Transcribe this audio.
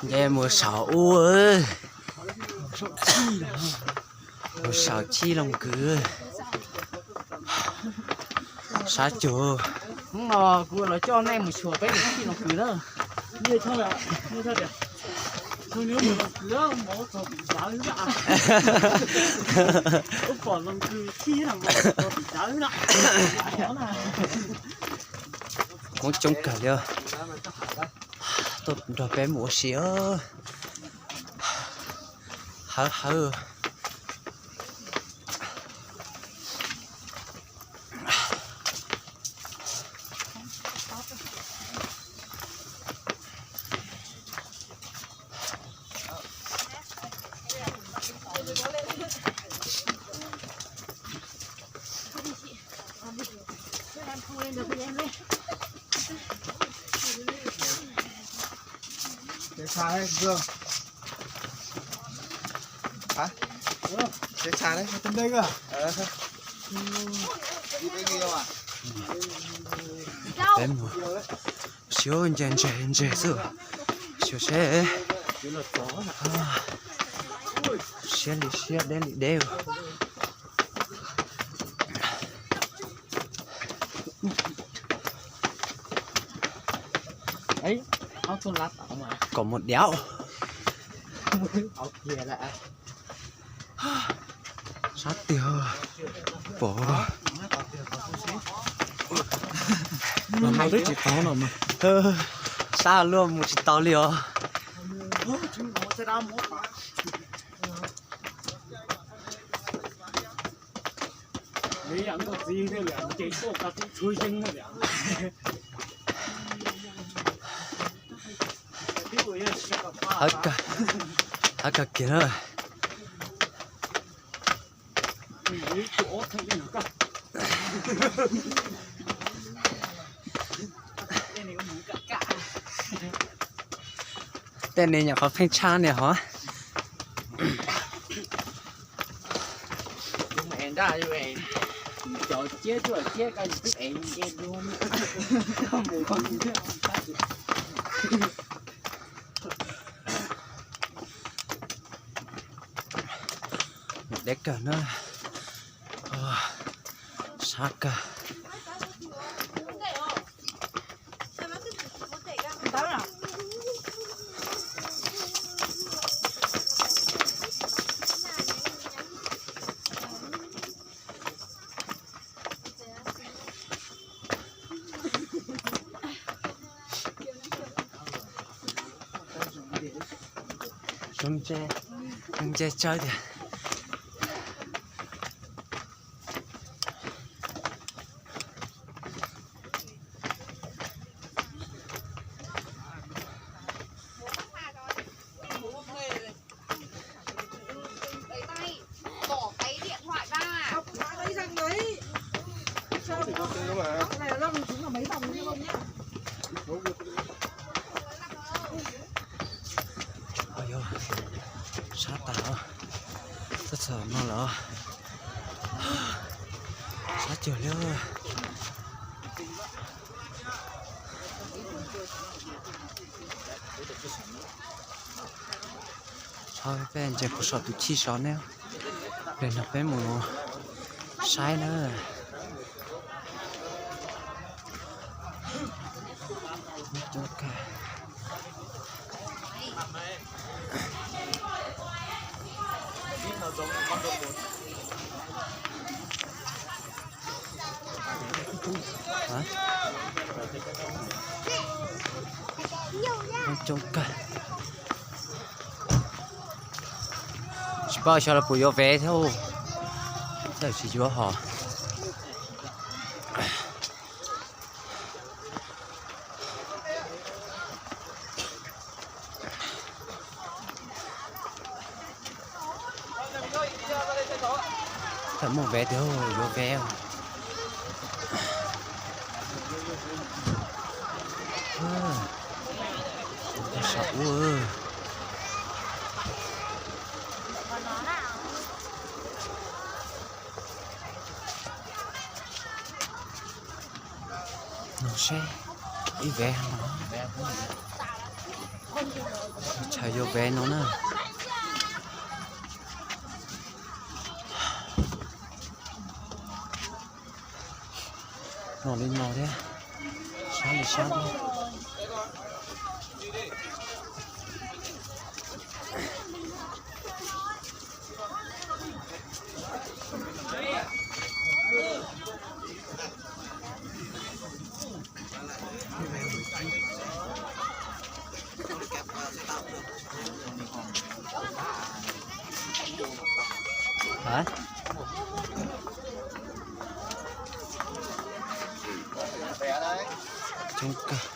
Nce mus saum ub, mus saum Chij Loos Kwv, sab cug. Hnub no kuv los coj nej mus xyuas peb mus Chij Loos Kwv na. Hmoob coob kawg li, tuaj nrog peb mus ua si. Hawv hawv. Peb mus xyuas ntses ntses ntses xwb, xyuas seb siab li siab deb li deb. Kom mus diam. Sab tiag pom. Sab luaj mus tsis tau li os. Hawv kawg kiag na. Tej ne nyuam qhuav pheej tshaj ne hov. Deb kawg na. Sab kawg. Zoo ntse, zoo ntse tsawv tiag. Sab tas os, txog no lawm. Sab cuag li. Tso peb ntses puag saum tus chij so ne, nrog peb mus saib na. Coob kawg. Tsis paub xyov los puas yuav vev thiab. Tsis yuav hos. Txawm muaj vev tiag, yuav vev. Saum ub. No seb ib vev no. Yuav vev no na. No li no thiab, sab li sab thiab. Coob kawg.